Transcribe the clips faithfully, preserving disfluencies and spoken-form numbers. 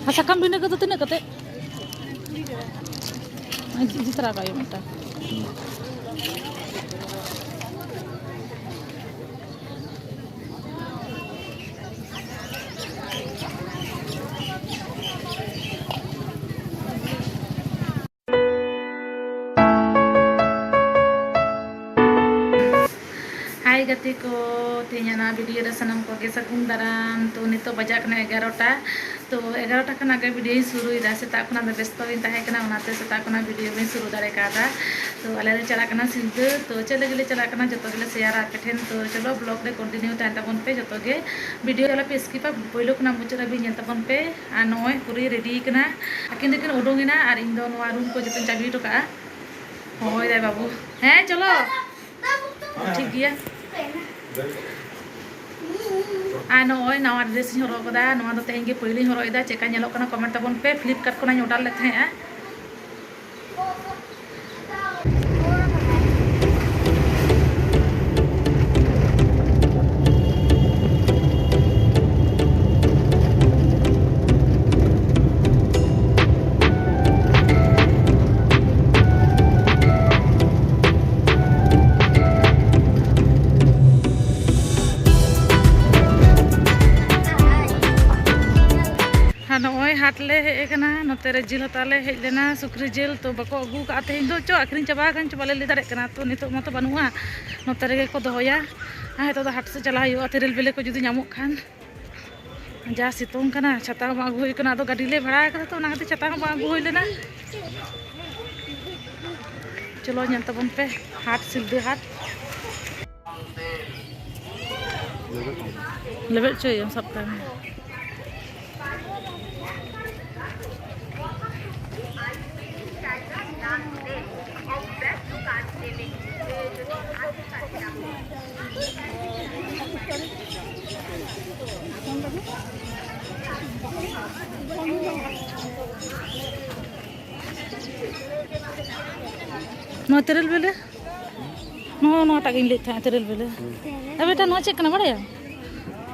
ᱟᱨ ᱥᱟᱠᱟᱢ ᱵᱷᱤᱱᱰᱟᱹ ᱠᱚᱫᱚ ᱛᱤᱱᱟᱹᱜ ᱠᱟᱛᱮ? ᱤᱫᱤ ᱛᱚᱨᱟ ᱠᱟᱜ ᱦᱩᱭᱩᱜᱼᱟ ᱢᱤᱫᱴᱟᱝ᱾ ᱦᱟᱭ ᱜᱟᱛᱮ ᱠᱚ, ᱛᱮᱦᱮᱧᱟᱜ ᱱᱚᱣᱟ ᱵᱷᱤᱰᱤᱭᱳ ᱨᱮ ᱥᱟᱱᱟᱢ ᱠᱚᱜᱮ ᱥᱟᱹᱜᱩᱱ ᱫᱟᱨᱟᱢ᱾ ᱛᱚ, ᱱᱤᱛᱚᱜ ᱵᱟᱡᱟᱜ ᱠᱟᱱᱟ ᱮᱜᱟᱨᱚᱴᱟ᱾ ᱛᱚ, ᱮᱜᱟᱨᱚᱴᱟ ᱠᱷᱚᱱᱟᱜ ᱜᱮ ᱵᱷᱤᱰᱤᱭᱳᱧ ᱥᱩᱨᱩᱭᱮᱫᱟ᱾ ᱥᱮᱛᱟᱜ ᱠᱷᱚᱱᱟᱜ ᱫᱚ ᱵᱮᱥᱛᱚ ᱜᱤᱧ ᱛᱟᱦᱮᱸ ᱠᱟᱱᱟ, ᱚᱱᱟᱛᱮ ᱥᱮᱛᱟᱜ ᱠᱷᱚᱱᱟᱜ ᱵᱷᱤᱰᱤᱭᱳ ᱵᱟᱹᱧ ᱥᱩᱨᱩ ᱫᱟᱲᱮ ᱠᱟᱣᱫᱟ᱾ ᱛᱚ, ᱟᱞᱮ ᱞᱮ ᱪᱟᱞᱟᱜ ᱠᱟᱱᱟ ᱥᱤᱞᱫᱟᱹ᱾ ᱛᱚ, ᱪᱮᱫ ᱞᱟᱹᱜᱤᱫ ᱞᱮ ᱪᱟᱞᱟᱜ ᱠᱟᱱᱟ, ᱡᱚᱛᱚ ᱜᱮᱞᱮ ᱥᱮᱭᱟᱨᱟ ᱟᱯᱮ ᱴᱷᱮᱱ᱾ ᱛᱚ, ᱪᱚᱞᱚ, ᱵᱞᱚᱜ ᱨᱮ ᱠᱚᱱᱴᱤᱱᱤᱭᱩ ᱛᱟᱦᱮᱱ ᱛᱟᱵᱚᱱ ᱯᱮ ᱡᱚᱛᱚ ᱜᱮ᱾ ᱵᱷᱤᱰᱤᱭᱳ ᱟᱞᱚ ᱯᱮ ᱥᱠᱤᱯᱟ, ᱯᱳᱭᱞᱳ ᱠᱷᱚᱱᱟᱜ ᱢᱩᱪᱟᱹᱫ ᱦᱟᱹᱵᱤᱡ ᱧᱮᱞ ᱛᱟᱵᱚᱱ ᱯᱮ᱾ ᱟᱨ ᱱᱚᱜᱼᱚᱭ ᱯᱩᱨᱟᱹᱭ ᱨᱮᱰᱤ ᱠᱟᱱᱟ, ᱟᱹᱠᱤᱱ ᱫᱚᱠᱤᱱ ᱩᱰᱩᱝ ᱮᱱᱟ ᱟᱨ ᱤᱧ ᱫᱚ ᱱᱚᱣᱟ ᱨᱩᱢ ᱠᱚ ᱡᱚᱛᱚᱧ ᱪᱟᱵᱤ ᱦᱚᱴᱚ ᱠᱟᱜᱼᱟ᱾ ᱦᱚᱦᱚᱭ ᱫᱟᱭ ᱵᱟᱹᱵᱩ᱾ ᱦᱮᱸ, ᱪᱚᱞᱚ᱾ ᱴᱷᱤᱠ ᱜᱮᱭᱟ᱾ ᱟᱨ ᱱᱚᱜᱼᱚᱭ ᱱᱟᱣᱟ ᱰᱨᱮᱥ ᱤᱧ ᱦᱚᱨᱚᱜ ᱠᱟᱫᱟ᱾ ᱱᱚᱣᱟ ᱫᱚ ᱛᱮᱦᱮᱧ ᱜᱮ ᱯᱳᱭᱞᱳᱧ ᱦᱚᱨᱚᱜ ᱮᱫᱟ᱾ ᱪᱮᱫᱠᱟ ᱧᱮᱞᱚᱜ ᱠᱟᱱᱟ ᱠᱚᱢᱮᱱᱴ ᱛᱟᱵᱚᱱ ᱯᱮ᱾ ᱯᱷᱞᱤᱯᱠᱟᱨᱴ ᱠᱷᱚᱱᱟᱜ ᱤᱧ ᱚᱰᱟᱨ ᱞᱮᱫ ᱛᱟᱦᱮᱸᱜᱼᱟ᱾ ᱟᱨ ᱱᱚᱜᱼᱚᱭ ᱦᱟᱴ ᱞᱮ ᱦᱮᱡ ᱟᱠᱟᱱᱟ, ᱱᱚᱛᱮ ᱨᱮ ᱡᱤᱞ ᱦᱟᱛᱟᱣ ᱞᱮ ᱦᱮᱡ ᱞᱮᱱᱟ, ᱥᱩᱠᱨᱤ ᱡᱤᱞ᱾ ᱛᱚ, ᱵᱟᱠᱚ ᱟᱹᱜᱩ ᱟᱠᱟᱫᱼᱟ ᱛᱮᱦᱮᱧ ᱫᱚ, ᱪᱚ ᱟᱹᱠᱷᱨᱤᱧ ᱪᱟᱵᱟ ᱟᱠᱟᱱ ᱪᱚ ᱵᱟᱞᱮ ᱞᱟᱹᱭ ᱫᱟᱲᱮᱭᱟᱜ ᱠᱟᱱᱟ᱾ ᱛᱚ, ᱱᱤᱛᱚᱜ ᱢᱟᱛᱚ ᱵᱟᱹᱱᱩᱜᱼᱟ, ᱱᱚᱛᱮ ᱨᱮᱜᱮ ᱠᱚ ᱫᱚᱦᱚᱭᱟ᱾ ᱟᱨ ᱱᱤᱛᱚᱜ ᱫᱚ ᱦᱟᱴ ᱥᱮᱫ ᱪᱟᱞᱟᱜ ᱦᱩᱭᱩᱜᱼᱟ, ᱛᱮᱨᱮᱞ ᱵᱮᱞᱮ ᱠᱚ ᱡᱩᱫᱤ ᱧᱟᱢᱚᱜ ᱠᱷᱟᱱ᱾ ᱡᱟ ᱥᱤᱛᱩᱝ ᱠᱟᱱᱟ, ᱪᱷᱟᱛᱟ ᱦᱚᱸ ᱵᱟᱝ ᱟᱹᱜᱩ ᱦᱩᱭ ᱠᱟᱱᱟ᱾ ᱟᱫᱚ ᱜᱟᱹᱰᱤ ᱞᱮ ᱵᱷᱟᱲᱟ ᱟᱠᱟᱫᱟ ᱛᱚ, ᱚᱱᱟ ᱠᱷᱟᱹᱛᱤᱨ ᱪᱷᱟᱛᱟ ᱦᱚᱸ ᱵᱟᱝ ᱟᱹᱜᱩ ᱦᱩᱭ ᱞᱮᱱᱟ᱾ ᱪᱚᱞᱚ ᱧᱮᱞ ᱛᱟᱵᱚᱱ ᱯᱮ ᱦᱟᱴ, ᱥᱤᱞᱫᱟᱹ ᱦᱟᱴ᱾ ᱞᱮᱵᱮᱫ ᱦᱚᱪᱚᱭᱮᱭᱟᱢ, ᱥᱟᱵ ᱠᱟᱭ ᱢᱮ᱾ ᱱᱚᱣᱟ ᱛᱮᱨᱮᱞ ᱵᱮᱞᱮ? ᱱᱚᱜᱼᱚ ᱱᱚᱣᱟᱴᱟᱜ ᱜᱤᱧ ᱞᱟᱹᱭᱮᱫ ᱛᱟᱦᱮᱸᱫ, ᱛᱮᱨᱮᱞ ᱵᱮᱞᱮ᱾ ᱮ ᱵᱮᱴᱟ, ᱱᱚᱣᱟ ᱪᱮᱫ ᱠᱟᱱᱟ ᱵᱟᱲᱟᱭᱟᱢ?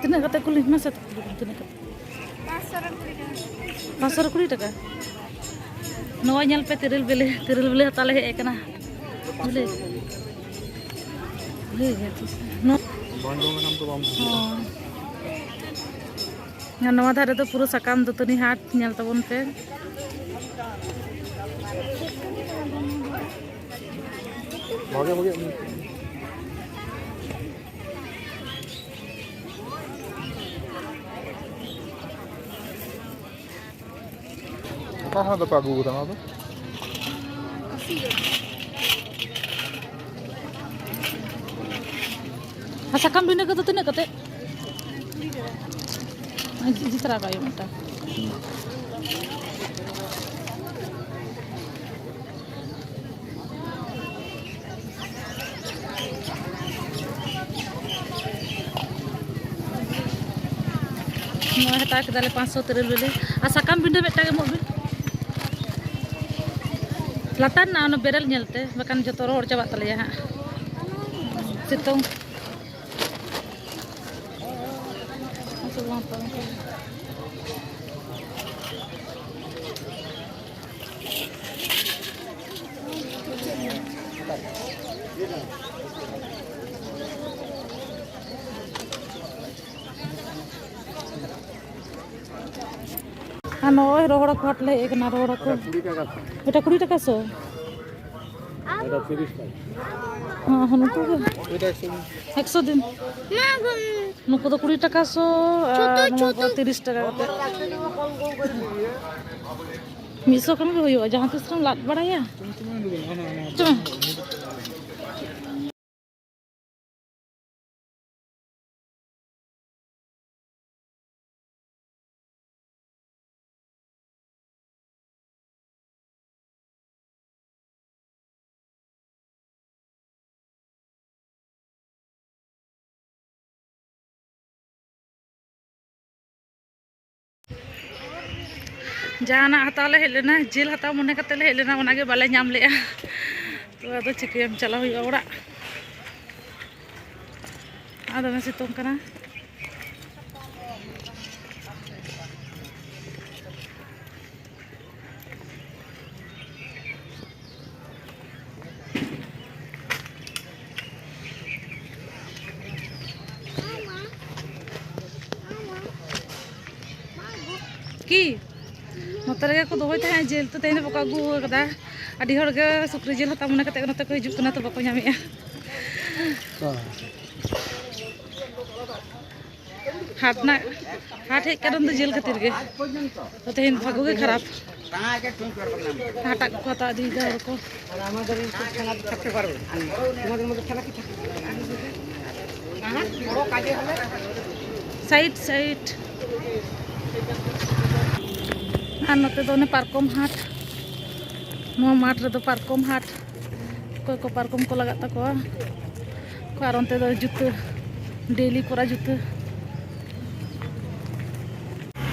ᱛᱤᱱᱟᱹᱜ ᱠᱟᱛᱮ ᱠᱩᱞᱤ ᱢᱮᱥᱮ ᱛᱟᱠᱚ, ᱛᱤᱱᱟᱹᱜ ᱠᱟᱛᱮ? ᱯᱟᱸᱪᱥᱚ ᱨᱮ ᱠᱩᱲᱤ ᱴᱟᱠᱟ᱾ ᱱᱚᱜᱼᱚᱭ ᱧᱮᱞ ᱯᱮ, ᱛᱤᱨᱤᱞ ᱵᱤᱞᱤ, ᱛᱤᱨᱤᱞ ᱵᱤᱞᱤ ᱦᱟᱛᱟᱣ ᱞᱮ ᱦᱮᱡ ᱟᱠᱟᱱᱟ᱾ ᱵᱤᱞᱤ᱾ ᱵᱤᱞᱤ ᱜᱮ ᱛᱤᱥ? ᱱᱚ-, ᱵᱟᱝ ᱡᱚᱢ ᱞᱮᱠᱷᱟᱱ ᱛᱚ ᱵᱟᱢ ᱵᱩᱡᱷᱟᱹᱣᱟ᱾ ᱦᱚᱸ᱾ ᱟᱨ ᱱᱚᱣᱟ ᱫᱷᱟᱨᱮ ᱫᱚ ᱯᱩᱨᱟᱹ ᱥᱟᱠᱟᱢ ᱫᱟᱹᱛᱟᱹᱱᱤ ᱦᱟᱴ, ᱧᱮᱞ ᱛᱟᱵᱚᱱ ᱯᱮ᱾ ᱵᱷᱟᱜᱮ ᱵᱷᱟᱜᱮ᱾ ᱚᱠᱟ ᱠᱷᱚᱱᱟᱜ ᱫᱚᱯᱮ ᱟᱹᱜᱩ ᱠᱟᱫᱟ ᱱᱚᱣᱟ ᱫᱚ? ᱟᱨ ᱥᱟᱠᱟᱢ ᱵᱷᱤᱸᱰᱟᱹ ᱠᱚᱫᱚ ᱛᱤᱱᱟᱹᱜ ᱠᱟᱛᱮ? ᱤᱫᱤ ᱛᱚᱨᱟ ᱠᱟᱜ ᱦᱩᱭᱩᱜᱼᱟ ᱢᱤᱫᱴᱟᱝ᱾ ᱱᱚᱜᱼᱚᱭ ᱦᱟᱛᱟᱣ ᱠᱮᱫᱟᱞᱮ ᱯᱟᱸᱪᱥᱚ ᱛᱤᱨᱤᱞ ᱵᱤᱞᱤ᱾ ᱟᱨ ᱥᱟᱠᱟᱢ ᱵᱷᱤᱸᱰᱟᱹ ᱢᱤᱫᱴᱟᱝ ᱮᱢᱚᱜ ᱵᱤᱱ᱾ ᱞᱟᱛᱟᱨ ᱨᱮᱱᱟᱜ ᱚᱱᱟ ᱵᱮᱨᱮᱞ ᱧᱮᱞᱛᱮ, ᱵᱟᱠᱷᱟᱱ ᱡᱚᱛᱚ ᱨᱚᱦᱚᱲ ᱪᱟᱵᱟᱜ ᱛᱟᱞᱮᱭᱟ ᱦᱟᱸᱜ ᱥᱤᱛᱩᱝ᱾ ᱟᱨ ᱱᱚᱜᱼᱚᱭ ᱨᱚᱦᱚᱲ ᱦᱟᱠᱩ ᱦᱟᱴ ᱞᱮ ᱦᱮᱡ ᱟᱠᱟᱱᱟ, ᱨᱚᱦᱚᱲ ᱦᱟᱠᱩ᱾ ᱠᱩᱲᱤ ᱴᱟᱠᱟ ᱥᱚ᱾ ᱮᱴᱟ ᱠᱩᱲᱤ ᱴᱟᱠᱟ ᱥᱚ? ᱮᱴᱟ ᱛᱤᱨᱤᱥ ᱴᱟᱠᱟ᱾ ᱦᱚᱸ, ᱦᱚᱸ, ᱱᱩᱠᱩ ᱜᱮ᱾ ᱮᱴᱟ ᱮᱠᱥᱚ᱾ ᱮᱠᱥᱚ ᱫᱤᱱ᱾ ᱱᱩᱠᱩ ᱫᱚ ᱠᱩᱲᱤ ᱴᱟᱠᱟ ᱥᱚ, ᱟᱨ ᱱᱚᱣᱟ ᱠᱚ ᱛᱤᱨᱤᱥ ᱴᱟᱠᱟ ᱠᱟᱛᱮ᱾ ᱢᱤᱫ ᱥᱚ ᱠᱷᱟᱱ ᱜᱮ ᱦᱩᱭᱩᱜᱼᱟ, ᱡᱟᱦᱟᱸ ᱛᱤᱥ ᱨᱮᱢ ᱞᱟᱫ ᱵᱟᱲᱟᱭᱟ᱾ ᱪᱚ᱾ ᱡᱟᱦᱟᱱᱟᱜ ᱦᱟᱛᱟᱣ ᱞᱮ ᱦᱮᱡ ᱞᱮᱱᱟ, ᱡᱤᱞ ᱦᱟᱛᱟᱣ ᱢᱚᱱᱮ ᱠᱟᱛᱮ ᱞᱮ ᱦᱮᱡ ᱞᱮᱱᱟ, ᱚᱱᱟᱜᱮ ᱵᱟᱞᱮ ᱧᱟᱢ ᱞᱮᱜᱼᱟ᱾ ᱛᱚ ᱟᱫᱚ ᱪᱤᱠᱟᱹᱭᱟᱢ, ᱪᱟᱞᱟᱣ ᱦᱩᱭᱩᱜᱼᱟ ᱚᱲᱟᱜ᱾ ᱟᱨ ᱫᱚᱢᱮ ᱥᱤᱛᱩᱝ ᱠᱟᱱᱟ᱾ ᱠᱤ ᱱᱚᱛᱮ ᱨᱮᱜᱮ ᱠᱚ ᱫᱚᱦᱚᱭ ᱛᱟᱦᱮᱸᱫ ᱡᱤᱞ, ᱛᱚ ᱛᱮᱦᱮᱧ ᱫᱚ ᱵᱟᱠᱚ ᱟᱹᱜᱩ ᱟᱠᱟᱫᱟ᱾ ᱟᱹᱰᱤ ᱦᱚᱲ ᱜᱮ ᱥᱩᱠᱨᱤ ᱡᱤᱞ ᱦᱟᱛᱟᱣ ᱢᱚᱱᱮ ᱠᱟᱛᱮ ᱱᱚᱛᱮ ᱠᱚ ᱦᱤᱡᱩᱜ ᱠᱟᱱᱟ, ᱛᱚ ᱵᱟᱠᱚ ᱧᱟᱢᱮᱜᱼᱟ᱾ ᱦᱟᱴ ᱨᱮᱱᱟᱜ, ᱦᱟᱴ ᱦᱮᱡ ᱠᱟᱨᱚᱱ ᱫᱚ ᱡᱤᱞ ᱠᱷᱟᱹᱛᱤᱨ ᱜᱮ᱾ ᱛᱚ ᱛᱮᱦᱮᱧ ᱵᱷᱟᱜᱚ ᱜᱮ ᱠᱷᱟᱨᱟᱯ᱾ ᱦᱟᱴᱟᱜ ᱠᱚᱠᱚ ᱦᱟᱛᱟᱣ ᱤᱫᱤᱭᱮᱫᱟ ᱦᱚᱲ ᱠᱚ᱾ Side side. ᱟᱨ ᱱᱚᱛᱮ ᱫᱚ ᱚᱱᱮ ᱯᱟᱨᱠᱚᱢ ᱦᱟᱴ, ᱱᱚᱣᱟ ᱢᱟᱴᱷ ᱨᱮᱫᱚ ᱯᱟᱨᱠᱚᱢ ᱦᱟᱴ, ᱚᱠᱚᱭ ᱠᱚ ᱯᱟᱨᱠᱚᱢ ᱠᱚ ᱞᱟᱜᱟᱜ ᱛᱟᱠᱚᱣᱟ᱾ ᱟᱨ ᱚᱱᱛᱮ ᱫᱚ ᱡᱩᱛᱟᱹ, ᱰᱮᱞᱤ ᱠᱚᱨᱟ ᱡᱩᱛᱟᱹ᱾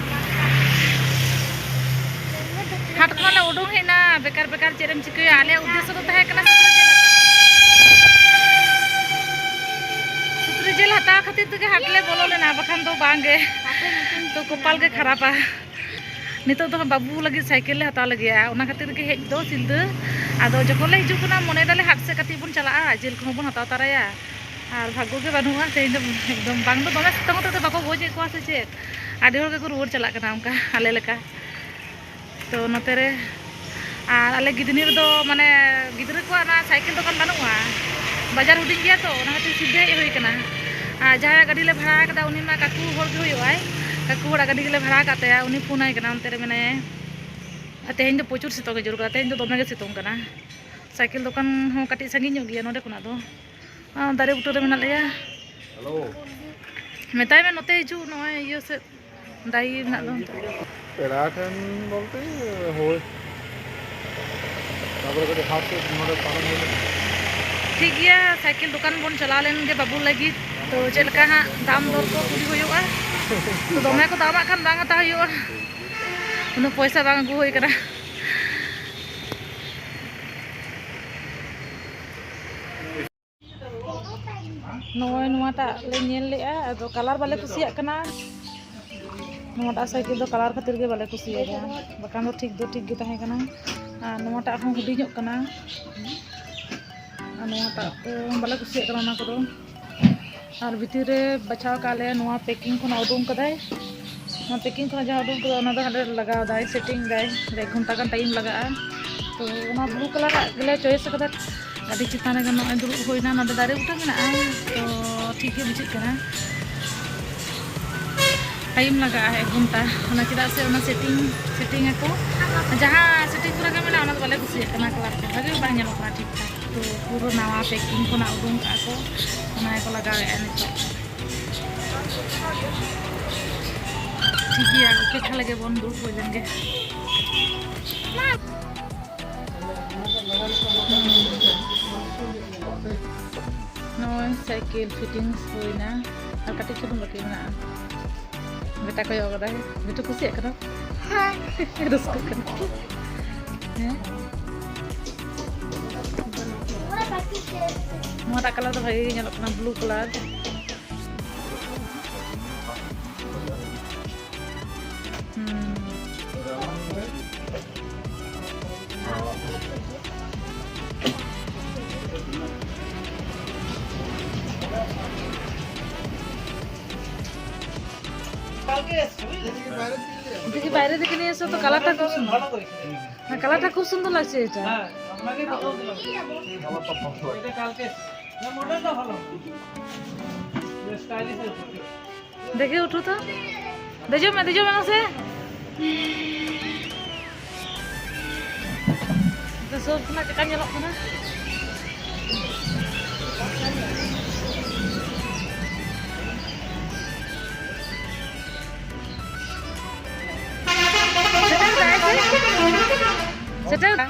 ᱦᱟᱴ ᱠᱷᱚᱱ ᱞᱮ ᱩᱰᱩᱝ ᱦᱮᱡ ᱮᱱᱟ, ᱵᱮᱠᱟᱨ ᱵᱮᱠᱟᱨ ᱪᱮᱫ ᱮᱢ ᱪᱤᱠᱟᱹᱭᱟ? ᱟᱞᱮᱭᱟᱜ ᱩᱫᱽᱫᱮᱥᱥᱚ ᱫᱚ ᱛᱟᱦᱮᱸ ᱠᱟᱱᱟ ᱥᱩᱠᱨᱤ ᱡᱤᱞ ᱦᱟᱛᱟᱣ᱾ ᱥᱩᱠᱨᱤ ᱡᱤᱞ ᱦᱟᱛᱟᱣ ᱠᱷᱟᱹᱛᱤᱨ ᱛᱮᱜᱮ ᱦᱟᱴ ᱞᱮ ᱵᱚᱞᱚ ᱞᱮᱱᱟ, ᱵᱟᱠᱷᱟᱱ ᱫᱚ ᱵᱟᱝ ᱜᱮ᱾ ᱛᱚ ᱠᱚᱯᱟᱞ ᱜᱮ ᱠᱷᱟᱨᱟᱯᱟ᱾ ᱱᱤᱛᱚᱜ ᱫᱚ ᱦᱟᱸᱜ ᱵᱟᱹᱵᱩ ᱞᱟᱹᱜᱤᱫ ᱥᱟᱭᱠᱮᱞ ᱞᱮ ᱦᱟᱛᱟᱣ ᱞᱟᱹᱜᱤᱫᱼᱟ, ᱚᱱᱟ ᱠᱷᱟᱹᱛᱤᱨ ᱜᱮ ᱦᱮᱡ ᱫᱚ ᱥᱤᱞᱫᱟᱹ᱾ ᱟᱫᱚ ᱡᱚᱠᱷᱚᱱ ᱞᱮ ᱦᱤᱡᱩᱜ ᱠᱟᱱᱟ, ᱢᱚᱱᱮᱭ ᱫᱟᱞᱮ ᱦᱟᱴ ᱥᱮᱫ ᱠᱟᱹᱴᱤᱡ ᱵᱚᱱ ᱪᱟᱞᱟᱜᱼᱟ, ᱡᱤᱞ ᱠᱚᱦᱚᱸ ᱵᱚᱱ ᱦᱟᱛᱟᱣ ᱛᱟᱨᱟᱭᱟ᱾ ᱟᱨ ᱵᱷᱟᱜᱽᱜᱚ ᱜᱮ ᱵᱟᱹᱱᱩᱜᱼᱟ ᱛᱮᱦᱮᱧ ᱫᱚ᱾ ᱮᱠᱫᱚᱢ ᱵᱟᱝ ᱫᱚ ᱫᱚᱢᱮ ᱥᱤᱛᱩᱝ ᱦᱚᱛᱮᱡ ᱛᱮ ᱵᱟᱠᱚ ᱜᱚᱡᱮᱫ ᱠᱚᱣᱟ ᱥᱮ ᱪᱮᱫ, ᱟᱹᱰᱤ ᱦᱚᱲ ᱜᱮᱠᱚ ᱨᱩᱣᱟᱹᱲ ᱪᱟᱞᱟᱜ ᱠᱟᱱᱟ ᱚᱱᱠᱟ ᱟᱞᱮ ᱞᱮᱠᱟ᱾ ᱛᱚ ᱱᱚᱛᱮ ᱨᱮ, ᱟᱨ ᱟᱞᱮ ᱜᱤᱫᱽᱱᱤ ᱨᱮᱫᱚ ᱢᱟᱱᱮ ᱜᱤᱫᱽᱨᱟᱹ ᱠᱚᱣᱟᱜ ᱚᱱᱟ ᱥᱟᱭᱠᱮᱞ ᱫᱚᱠᱟᱱ ᱵᱟᱹᱱᱩᱜᱼᱟ, ᱵᱟᱡᱟᱨ ᱦᱩᱰᱤᱧ ᱜᱮᱭᱟ ᱛᱚ, ᱚᱱᱟ ᱠᱷᱟᱹᱛᱤᱨ ᱥᱤᱞᱫᱟᱹ ᱦᱮᱡ ᱦᱩᱭ ᱠᱟᱱᱟ᱾ ᱟᱨ ᱡᱟᱦᱟᱸᱭᱟᱜ ᱜᱟᱹᱰᱤ ᱞᱮ ᱵᱷᱟᱲᱟ ᱟᱠᱟᱫᱟ, ᱩᱱᱤ ᱢᱟ ᱠᱟᱠᱩ ᱦᱚᱲ ᱜᱮ ᱦᱩᱭᱩᱜᱼᱟᱭ, ᱠᱟᱠᱩ ᱦᱚᱲᱟᱜ ᱜᱟᱹᱰᱤ ᱜᱮᱞᱮ ᱵᱷᱟᱲᱟ ᱟᱠᱟᱫ ᱛᱟᱭᱟ, ᱩᱱᱤ ᱯᱷᱳᱱ ᱟᱭ ᱠᱟᱱᱟ, ᱚᱱᱛᱮ ᱨᱮ ᱢᱮᱱᱟᱭᱟ᱾ ᱟᱨ ᱛᱮᱦᱮᱧ ᱫᱚ ᱯᱨᱚᱪᱩᱨ ᱥᱤᱛᱩᱝ ᱮ ᱡᱳᱨ ᱠᱟᱫᱟ, ᱛᱮᱦᱮᱧ ᱫᱚ ᱫᱚᱢᱮ ᱜᱮ ᱥᱤᱛᱩᱝ ᱠᱟᱱᱟ᱾ ᱥᱟᱭᱠᱮᱞ ᱫᱚᱠᱟᱱ ᱦᱚᱸ ᱠᱟᱹᱴᱤᱡ ᱥᱟᱺᱜᱤᱧ ᱧᱚᱜ ᱜᱮᱭᱟ ᱱᱚᱸᱰᱮ ᱠᱷᱚᱱᱟᱜ ᱫᱚ᱾ ᱟᱨ ᱫᱟᱨᱮ ᱵᱩᱴᱟᱹ ᱨᱮ ᱢᱮᱱᱟᱜ ᱞᱮᱭᱟ᱾ ᱦᱮᱞᱳ᱾ ᱢᱮᱛᱟᱭ ᱢᱮ ᱱᱚᱛᱮ ᱦᱤᱡᱩᱜ, ᱱᱚᱜᱼᱚᱭ ᱤᱭᱟᱹ ᱥᱮᱫ ᱫᱟᱭᱤ ᱢᱮᱱᱟᱜ ᱫᱚ ᱚᱱᱛᱮ᱾ ᱯᱮᱲᱟ ᱴᱷᱮᱱ ᱵᱚᱞᱛᱮ ᱦᱳᱭ᱾ ᱛᱟᱨᱯᱚᱨᱮ ᱠᱟᱹᱴᱤᱡ ᱦᱟᱴ ᱥᱮᱫ ᱱᱚᱰᱮ ᱯᱟᱨᱚᱢ ᱦᱩᱭ ᱞᱮᱱᱟ᱾ ᱴᱷᱤᱠ ᱜᱮᱭᱟ, ᱥᱟᱭᱠᱮᱞ ᱫᱚᱠᱟᱱ ᱵᱚᱱ ᱪᱟᱞᱟᱣ ᱞᱮᱱ ᱜᱮ ᱵᱟᱹᱵᱩ ᱞᱟᱹᱜᱤᱫ᱾ ᱛᱚ ᱪᱮᱫ ᱞᱮᱠᱟ ᱦᱟᱸᱜ ᱫᱟᱢ ᱫᱚᱨ ᱠᱚ ᱠᱩᱞᱤ ᱦᱩᱭᱩᱜᱼᱟ᱾ ᱛᱚ ᱫᱚᱢᱮ ᱠᱚ ᱫᱟᱢᱟᱜ ᱠᱷᱟᱱ ᱵᱟᱝ ᱦᱟᱛᱟᱣ ᱦᱩᱭᱩᱜᱼᱟ᱾ ᱩᱱᱟᱹᱜ ᱯᱚᱭᱥᱟ ᱵᱟᱝ ᱟᱹᱜᱩ ᱦᱩᱭ ᱠᱟᱱᱟ᱾ ᱱᱚᱜᱼᱚᱭ ᱱᱚᱣᱟᱴᱟᱜ ᱞᱮ ᱧᱮᱞ ᱞᱮᱜᱼᱟ, ᱟᱫᱚ ᱠᱟᱞᱟᱨ ᱵᱟᱞᱮ ᱠᱩᱥᱤᱭᱟᱜ ᱠᱟᱱᱟ᱾ ᱱᱚᱣᱟᱴᱟᱜ ᱥᱟᱭᱠᱮᱞ ᱫᱚ ᱠᱟᱞᱟᱨ ᱠᱷᱟᱹᱛᱤᱨ ᱜᱮ ᱵᱟᱞᱮ ᱠᱩᱥᱤᱭᱟᱫᱟ, ᱵᱟᱠᱷᱟᱱ ᱫᱚ ᱴᱷᱤᱠ ᱫᱚ ᱴᱷᱤᱠ ᱜᱮ ᱛᱟᱦᱮᱸ ᱠᱟᱱᱟ᱾ ᱟᱨ ᱱᱚᱣᱟᱴᱟᱜ ᱦᱚᱸ ᱦᱩᱰᱤᱧᱚᱜ ᱠᱟᱱᱟ, ᱟᱨ ᱱᱚᱣᱟᱴᱟᱜ ᱫᱚ ᱵᱟᱞᱮ ᱠᱩᱥᱤᱭᱟᱜ ᱠᱟᱱᱟ ᱚᱱᱟ ᱠᱚᱫᱚ᱾ ᱟᱨ ᱵᱷᱤᱛᱤᱨ ᱨᱮ ᱵᱟᱪᱷᱟᱣ ᱠᱟᱜ ᱞᱮ, ᱱᱚᱣᱟ ᱯᱮᱠᱤᱝ ᱠᱷᱚᱱᱟᱜ ᱩᱰᱩᱝ ᱠᱟᱫᱟᱭ᱾ ᱚᱱᱟ ᱯᱮᱠᱤᱝ ᱠᱷᱚᱱᱟᱜ ᱡᱟᱦᱟᱸ ᱩᱰᱩᱠ ᱠᱚᱜᱼᱟ, ᱚᱱᱟ ᱫᱚ ᱦᱟᱸᱰᱮ ᱞᱟᱜᱟᱣ ᱫᱟᱭ, ᱥᱮᱴᱤᱝ ᱫᱟᱭ᱾ ᱮᱠ ᱜᱷᱚᱱᱴᱟ ᱜᱟᱱ ᱴᱟᱭᱤᱢ ᱞᱟᱜᱟᱜᱼᱟ᱾ ᱛᱚ ᱚᱱᱟ ᱵᱞᱩ ᱠᱟᱞᱟᱨᱟᱜ ᱜᱮᱞᱮ ᱪᱚᱭᱮᱥ ᱟᱠᱟᱫᱟ᱾ ᱟᱹᱰᱤ ᱪᱮᱛᱟᱱ ᱨᱮᱜᱮ ᱱᱚᱜᱼᱚᱭ ᱫᱩᱲᱩᱵ ᱦᱩᱭᱱᱟ, ᱱᱚᱰᱮ ᱫᱟᱨᱮ ᱵᱩᱴᱟᱹ ᱢᱮᱱᱟᱜᱼᱟ, ᱛᱚ ᱴᱷᱤᱠ ᱜᱮ ᱵᱩᱡᱷᱟᱹᱜ ᱠᱟᱱᱟ᱾ ᱴᱟᱭᱤᱢ ᱞᱟᱜᱟᱜᱼᱟ ᱮᱠ ᱜᱷᱚᱱᱴᱟ, ᱚᱱᱟ ᱪᱮᱫᱟᱜ ᱥᱮ ᱚᱱᱟ ᱥᱮᱴᱤᱝ, ᱥᱮᱴᱤᱝ ᱟᱠᱚ, ᱡᱟᱦᱟᱸ ᱥᱮᱴᱤᱝ ᱠᱚᱨᱮ ᱜᱮ ᱢᱮᱱᱟᱜᱼᱟ, ᱚᱱᱟ ᱫᱚ ᱵᱟᱞᱮ ᱠᱩᱥᱤᱭᱟᱜ ᱠᱟᱱᱟ, ᱠᱟᱞᱟᱨ ᱠᱚ ᱵᱷᱟᱜᱮ ᱵᱟᱝ ᱧᱮᱞᱚᱜ ᱠᱟᱱᱟ ᱴᱷᱤᱠ ᱴᱷᱟᱠ᱾ ᱛᱚ ᱯᱩᱨᱟᱹ ᱱᱟᱣᱟ ᱯᱮᱠᱤᱝ ᱠᱷᱚᱱᱟᱜ ᱩᱰᱩᱝ ᱠᱟᱜᱼᱟ ᱠᱚ, ᱚᱱᱟ ᱜᱮᱠᱚ ᱞᱟᱜᱟᱣᱮᱫᱼᱟ ᱱᱤᱛᱚᱜ᱾ ᱴᱷᱤᱠ ᱜᱮᱭᱟ, ᱚᱯᱮᱠᱠᱷᱟ ᱞᱮᱜᱮ ᱵᱚᱱ, ᱫᱩᱲᱩᱵ ᱦᱩᱭ ᱞᱮᱱ ᱜᱮ᱾ ᱱᱚᱜᱼᱚᱭ ᱥᱟᱭᱠᱮᱞ ᱯᱷᱤᱴᱤᱝᱥ ᱦᱩᱭᱱᱟ, ᱟᱨ ᱠᱟᱹᱴᱤᱡ ᱪᱩᱞᱩᱝ ᱵᱟᱹᱠᱤ ᱢᱮᱱᱟᱜᱼᱟ᱾ ᱵᱮᱴᱟ ᱠᱚᱭᱚᱜ ᱠᱟᱫᱟᱭ, ᱵᱮᱴᱟ ᱠᱩᱥᱤᱭᱟᱜ ᱠᱟᱱᱟ᱾ ᱦᱮᱸ᱾ ᱨᱟᱹᱥᱠᱟᱹᱜ ᱠᱟᱱᱟ᱾ ᱦᱮᱸ᱾ ᱱᱚᱣᱟᱴᱟᱜ ᱠᱟᱞᱟᱨ ᱫᱚ ᱵᱷᱟᱜᱮ ᱜᱮ ᱧᱮᱞᱚᱜ ᱠᱟᱱᱟ, ᱵᱞᱩ ᱠᱟᱞᱟᱨ᱾ ᱦᱩᱸ᱾ দেখি বাইরে দিকে নিয়ে এসো তো, কালারটা খুব সুন্দর। হ্যাঁ, কালারটা খুব সুন্দর লাগছে এটা। হ্যাঁ, আপনাকে পছন্দ লাগবে। এই কালারটা ভালো। এটা কালকে, না, মডেলটা ভালো। বেশ স্টাইলিশ আছে। দেখে উঠো তো। ᱫᱮᱡᱚᱜ ᱢᱮ, ᱫᱮᱡᱚᱜ ᱢᱮ ᱢᱟᱥᱮ᱾ ᱥᱩᱨ ᱠᱷᱚᱱᱟᱜ ᱪᱮᱫᱠᱟ ᱧᱮᱞᱚᱜ ᱠᱟᱱᱟ᱾ ᱥᱮᱴᱮᱨ ᱫᱟᱭ ᱥᱮ? ᱥᱮᱴᱮᱨ ᱫᱟᱭ᱾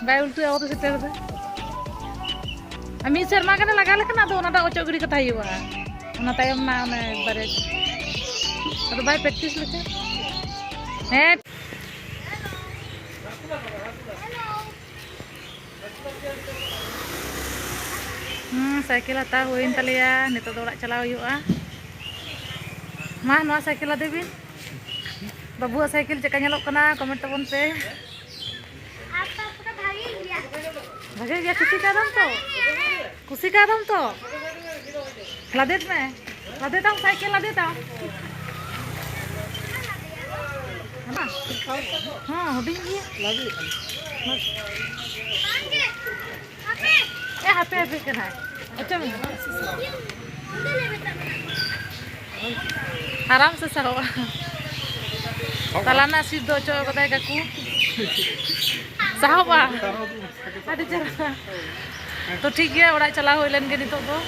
ᱵᱟᱭ ᱩᱞᱴᱟᱹ ᱟᱵᱚ ᱫᱚ ᱥᱮᱴᱮᱨ ᱫᱟᱭ᱾ ᱟᱨ ᱢᱤᱫ ᱥᱮᱨᱢᱟ ᱜᱟᱱᱮ ᱞᱟᱜᱟᱣ ᱞᱮᱠᱷᱟᱱ ᱟᱫᱚ ᱚᱱᱟ ᱫᱚ ᱚᱪᱚᱜ ᱜᱤᱰᱤ ᱠᱟᱛᱷᱟ ᱦᱩᱭᱩᱜᱼᱟ᱾ ᱚᱱᱟ ᱛᱟᱭᱚᱢ ᱢᱟ ᱚᱱᱮ ᱮᱠᱵᱟᱨᱮ ᱟᱫᱚ ᱵᱟᱭ ᱯᱨᱮᱠᱴᱤᱥ ᱞᱮᱠᱷᱟᱱ᱾ ᱦᱮᱸ᱾ ᱦᱩᱸ, ᱥᱟᱭᱠᱮᱞ ᱦᱟᱛᱟᱣ ᱦᱩᱭᱮᱱ ᱛᱟᱞᱮᱭᱟ᱾ ᱱᱤᱛᱚᱜ ᱫᱚ ᱚᱲᱟᱜ ᱪᱟᱞᱟᱣ ᱦᱩᱭᱩᱜᱼᱟ᱾ ᱢᱟ, ᱱᱚᱣᱟ ᱥᱟᱭᱠᱮᱞ ᱞᱟᱫᱮ ᱵᱤᱱ᱾ ᱵᱟᱹᱵᱩᱣᱟᱜ ᱥᱟᱭᱠᱮᱞ ᱪᱮᱫᱠᱟ ᱧᱮᱞᱚᱜ ᱠᱟᱱᱟ, ᱠᱚᱢᱮᱱᱴ ᱛᱟᱵᱚᱱ ᱯᱮ᱾ ᱟᱯᱟ ᱯᱩᱨᱟᱹ ᱵᱷᱟᱜᱮ ᱜᱮᱭᱟ᱾ ᱵᱷᱟᱜᱮ ᱜᱮᱭᱟ, ᱠᱩᱥᱤ ᱠᱟᱣᱫᱟᱢ ᱛᱚ? ᱠᱩᱥᱤ ᱠᱟᱣᱫᱟᱢ ᱛᱚ? ᱞᱟᱫᱮ ᱢᱮ, ᱞᱟᱫᱮ ᱛᱟᱢ ᱥᱟᱭᱠᱮᱞ, ᱞᱟᱫᱮ ᱛᱟᱢ᱾ ᱦᱮᱸ, ᱦᱩᱰᱤᱧ ᱜᱮᱭᱟ᱾ ᱮ, ᱦᱟᱯᱮ, ᱦᱟᱯᱮ ᱠᱟᱱᱟᱭ᱾ ᱚᱪᱚᱜ ᱢᱮ᱾ ᱟᱨᱟᱢ ᱥᱮ ᱥᱟᱦᱚᱵᱼᱟ᱾ ᱛᱟᱞᱟ ᱨᱮᱱᱟᱜ ᱥᱤᱴ ᱫᱚ ᱚᱪᱚᱜ ᱠᱟᱫᱟᱭ ᱠᱟᱠᱩ᱾ ᱥᱟᱦᱚᱵᱼᱟ᱾ ᱟᱹᱰᱤ ᱪᱮᱦᱨᱟ᱾ ᱛᱚ, ᱴᱷᱤᱠ ᱜᱮᱭᱟ, ᱚᱲᱟᱜ ᱪᱟᱞᱟᱣ ᱦᱩᱭ ᱞᱮᱱ ᱜᱮ ᱱᱤᱛᱚᱜ ᱫᱚ᱾